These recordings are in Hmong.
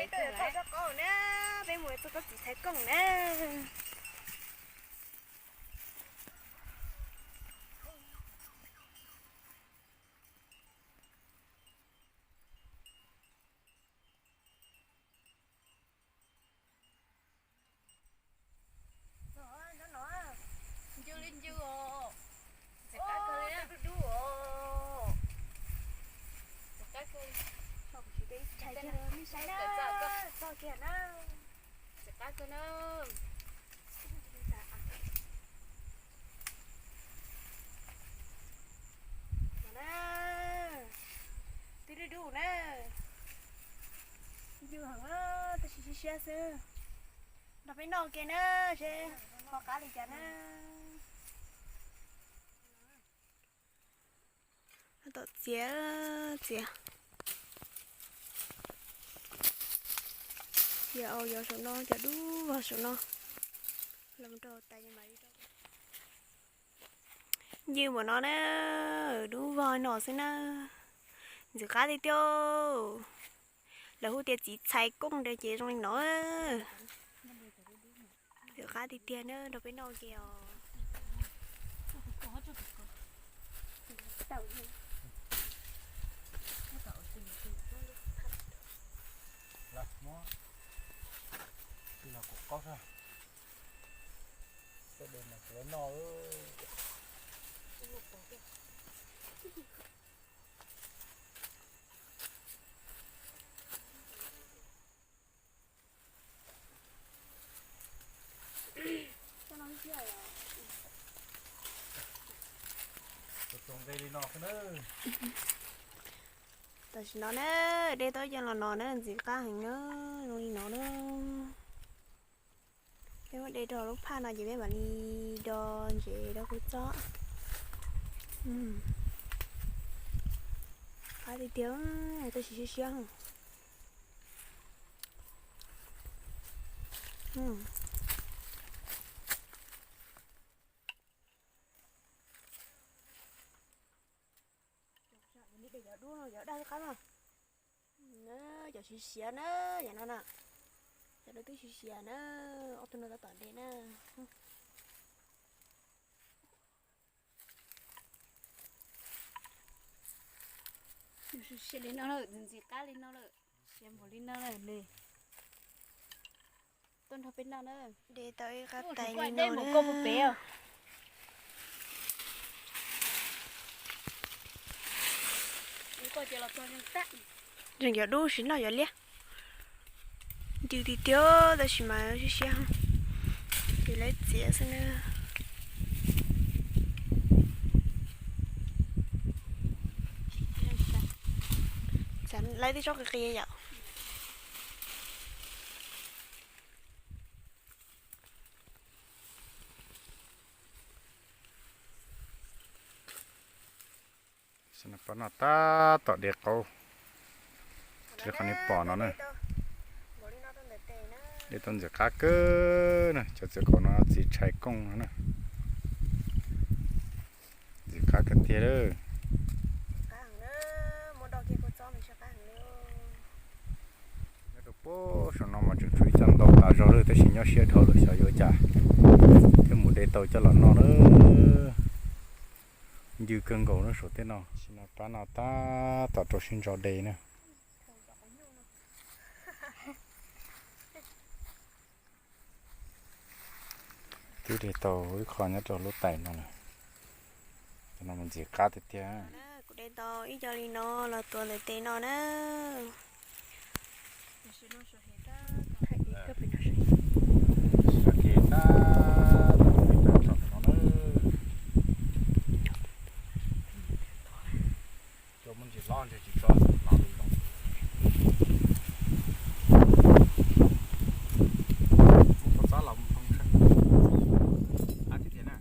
Txog zaj qaub na, peb mus txog tsob txiv txhais kooj na. Ncw li ncw os. Ntxim qab kawg li na. Dub dub os. Ntxim qab kawg li. Saib na, txog kiag na. Ntxim qab kawg na. Twb dub dub na. Ncw heev, tab sis siab siab xwb. Nrog peb noj ke na, seb ho qab li cas na. Tom txiav txiav. Yog au, yog saum no cov dub vog saum no. Los rau tais mam li rau. Ncw npaum no na, dub vog no xwb na. Ntxim qab tiag tiag. Lawv hu tias txiv txhais kooj ces zoo li no. Ntxim qab tiag tiag na, rau peb noj ke os. Tam sim no na, de tau cov los no na, ntxim qab heev na, zoo li no na. Peb muab de rau lub phaj no ces peb mam li do ntsev rau kuv txob. Qab tiag tiag, tab sis siab siab. Cov dub no cov daj qab no. Cov siav siav na, cov no na. Cov dub twb siav siav na, ob tug no tab tom de na. Siav li no lawm, ntxim qab li no lawm, siav npaum li no lawm ne. Tuaj nrog peb noj na. De tau ib qab tais li no na. Zeeg cov dub sim noj cov liab. Ncw tiag tiag tab sis mas siab siab, ces lawv txiav xwb na. Lawv twb tsob qis qis yom. Pab no tab tom de qaub, tsis qhov nej pom no na. De tau ntxim qab kawg na, cov txiv qaub no txiv txhais kooj no na. Ntxim qab kawg tiag lawm. Nyob rau puag saum no mas tseem tshuav ib co ntau tas zog lawm tab sis nyob siab dhau lawm xyov yuav cas thiaj mus de tau coj los noj na. Ncw kawg nkaus na saum tej no. Pab no tab tom rau siab ntso de na. Twb de tau ib qho nyob rau lub tais no lawm. Cov no mas ntxim qab tiag tiag. Kuv de tau ib co li no los tuav ntawm tes no na. Cov muaj ntsis hlob ntshe tsis tso no zoo. Muab kua txob los mus thoob sab. Qab tiag tiag na.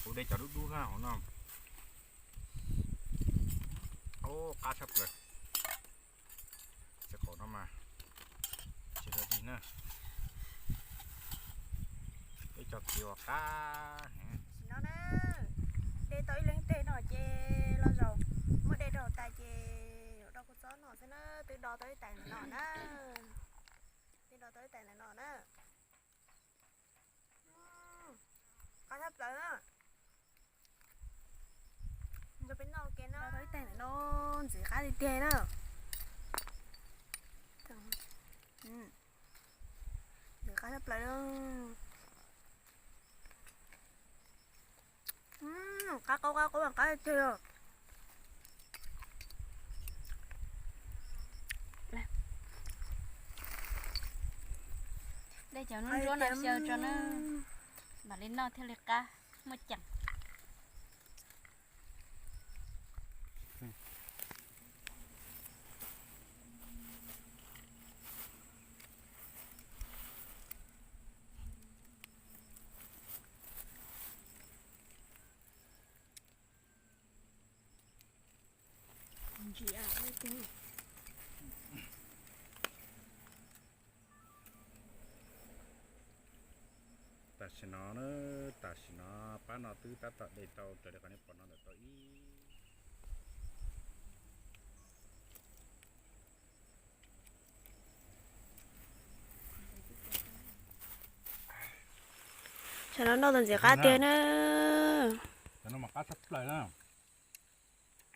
Kuv de cov dub dub hauv no. Ub, qab tshaj plaws. Txiv qaub no mas tsis tau dig na. Ib co txiv uas qab heev. Tam sim no na, de tau ib leeg teg no ces los zaum muab de rau hauv tais ces yuav rau kua txob no. Xwb na, twb do tau ib tais ntawm no na. Twb do tau ib tais ntawm no na. Qab tshaj plaws na. Nrog peb noj ua ke na. Do tau ib tais ntawm no, ntxim qab tiag tiag na. Ntxim qab tshaj plaws na. Qab qaub qab qaub qab tiag. Dej cov nruab nruab no xyaw tso na, mam li noj thiaj li qab muaj ceem. Tam sim no, tam sim no pab no twb tab tom de tau raws li qhov nej pom no ntawm tau ib. Tam no noj tau ntxim qab tiag na. Tam no mas qab tshaj plaws na.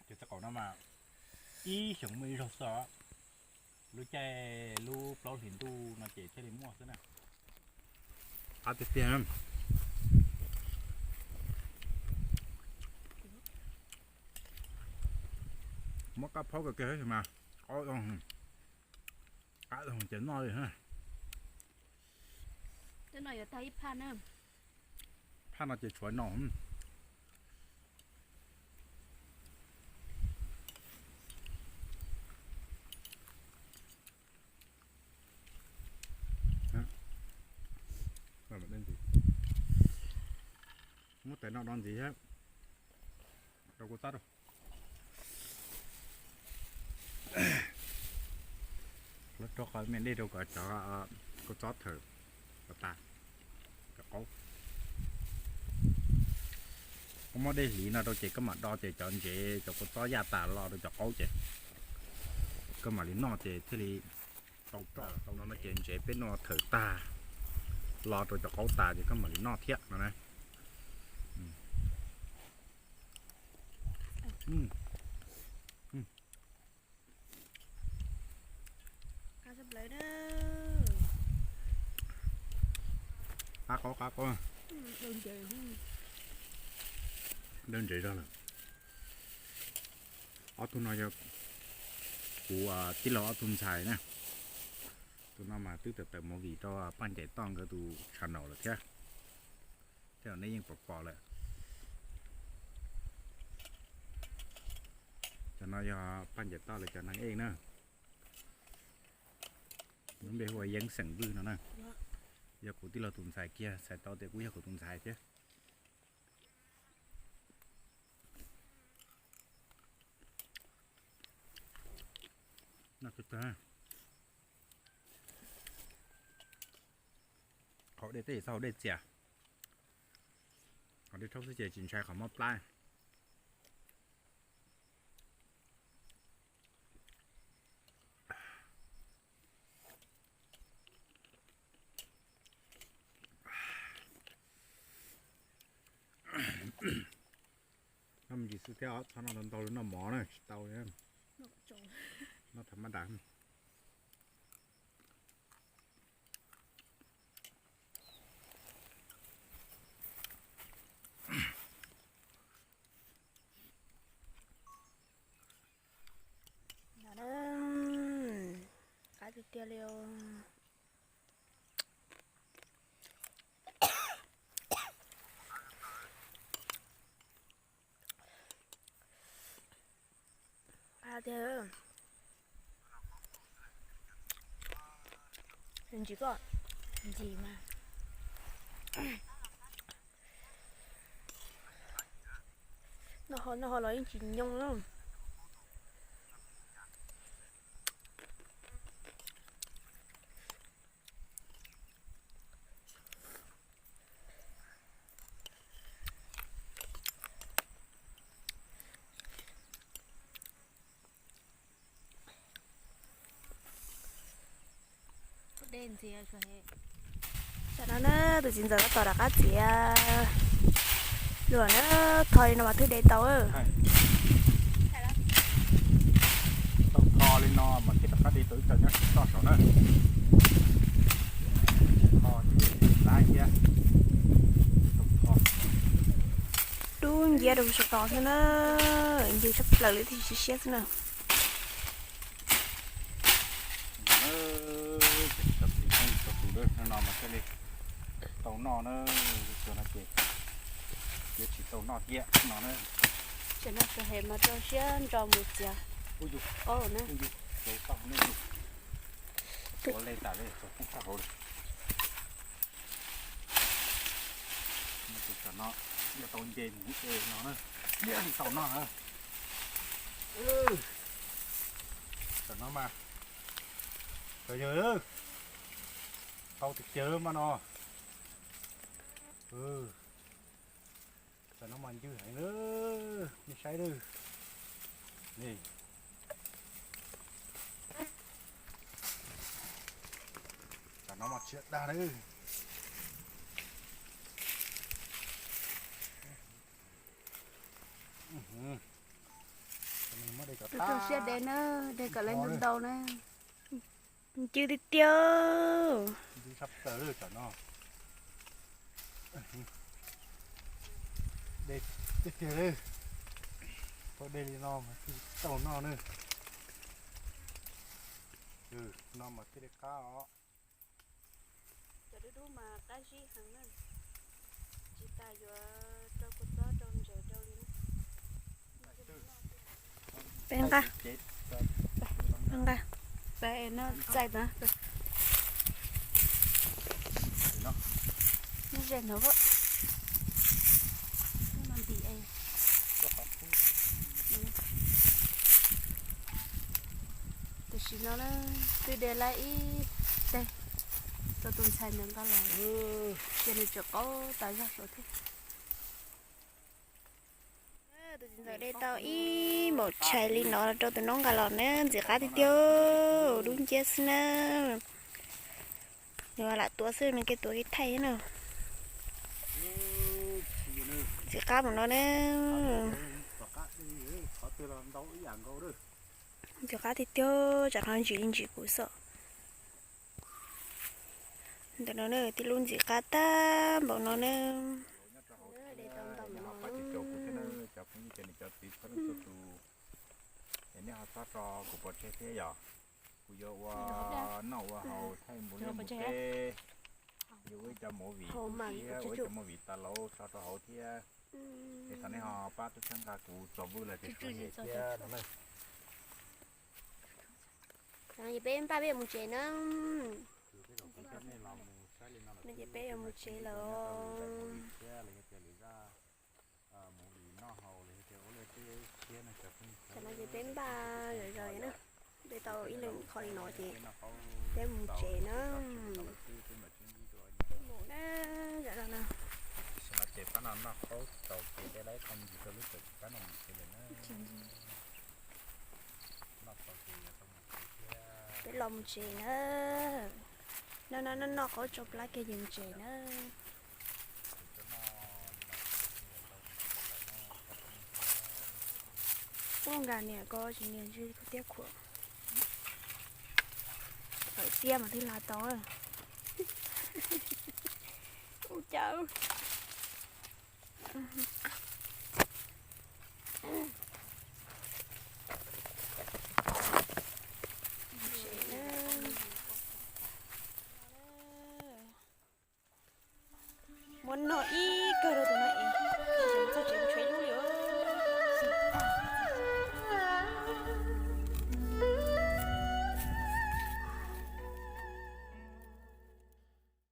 Ces txoj qaum no mas ib xyoos muaj ib zaug xwb, lub caij lub plaub hlis ntuj no ces thiaj li muaj xwb na. Qab tiag tiag. Muab qab phaub kawg kiag mas qaub, qab ces noj li. Phaj no ces tshuav no. Muab tais no do ntxiv thiab, rau kua txob rau. Los rau qhov me dej rau kom cov kua txob thawm kom tas, kom qaub. Koj muab dej hliv no rau ces koj mam do ces cov ntsev cov kua txob yaj tas los rau cov qaub ces koj mam li noj ces thiaj li tau roj. Tau no no ces ntsev peb noj thawm tag los rau cov qaub tas ces koj mam li noj thiab no na. Qab qaub qab qaub. Daw ntsev zog lawm. Ob tug no yog kuv tij laug ob tug ntxhais na. Tus no mas twb tawm tawm movie rau Paj Ncaim Toj nkawd tus channel lawm thiab. Tej zaum nej yeej pom pom lawm. Cov no yog Paj Ncaim Toj lawv cov neeg ej na. Lub npe hu ua Yeeb Xeem Vwj no na. Yog kuv tij laug tus ntxhais kiag, txhais tau tias kuj yog kuv tus ntxhais thiab. Noj kawg kawg. Haus dej tej txhob haus dej txias, haus dej rhaub xwb ces tsis ntshai qhov mob plab. Noj me ntsis xwb thiab, txhob noj ntau ntau li, noj mov na tsis tau li. Noj tham ma das. Qab tiag tiag li os. Qab tiag. Ntsim koj, ntsim mas. Noj ho noj ho los yeej tsis nyoo na. Tam no na, tus txiv ntxawm tab tom rov qab txiav lub na, tho li no mas thiaj de tau. Tau tho li no mas thiaj rov qab de tau ib co nyob toj saum na. Tho ces lab thiab. Dub nciab rau saum tod xwb na, ncw tshaj plaws li thiaj siab siab xwb na. Tam no mas thiaj li tau noj na, no ces yuav tsis tau noj thiab no na. Tam no sawv hem mas rau siab ntso mus txiav qaub na. Ua le tas li txog poob sab hauv li. Tam no yog tau nce mus e no na, thiaj li tau noj na. Tam no mas, cov yawg, tau tiag tiag mas no. Tam no mas ncw heev lawm, nej saib lawm. Tam no mas tsis dag lawm. Rau siab de na, de kom lawv ntau ntau na. Ncw tiag tiag. Ncw tshaj plaws lawm tam no. De tiag tiag li. Tau de li no mas thiaj tau noj na. No mas thiaj li qab os. Cov dub dub mas qab zib heev na. Tsis tas yuav rau kua txob rau ntsev rau li na. Peb nqa, peb nqa, peb no txais na. Nyob ze no, no nti. Tam sim no twb de lawm ib teg rau tus ntxhais ntawd nqa los, ces nws tseem qaub tas zog saud thiab. Tus txiv ntxawm de tau ib npaum tshais li no rau tus noob nqa los na, ntxim qab tiag tiag, dub nciab xwb na. Nws lam tuav xwb, nws kev tuav kev thaij na. Ntxim qab mus no na. Ntxim qab tiag tiag, tsam no ntsim li ntsim kuv xwb. Ntawm no na, tib lub ntxim qab tag npaum no na. Nej ho txhob rau kuv pov tseg thiab yom, kuv yuav ua noj ua haus thaij mus liaj mus teb, yuav ua ib co movie, ua ib co movie tas los tso rau hauv thiab. Es thov nej ho pab tub txhawb nqa kuv txog vwj lawm ces suav hem thiab no na. Ces peb npaj peb yuav mus tsev na. No ces peb yuav mus tsev lawm. Tam no ces peb npaj zom zaws na, de tau ib leeg qho li no ces peb mus tsev na. Tam no ces pab no noj qaub tau ces peb lawv qhov ntsis rau lub tsev pab no mus tsev lawm na. Peb los mus tsev na. No no no, noj qaub tso plab kiag ces mus tsev na. Ub, nkas niam ko tsis nias ntsws tiab khuam. Tawm tiab mas twb hla tau. Ub, cas muab noj ib kawg rau tus no es.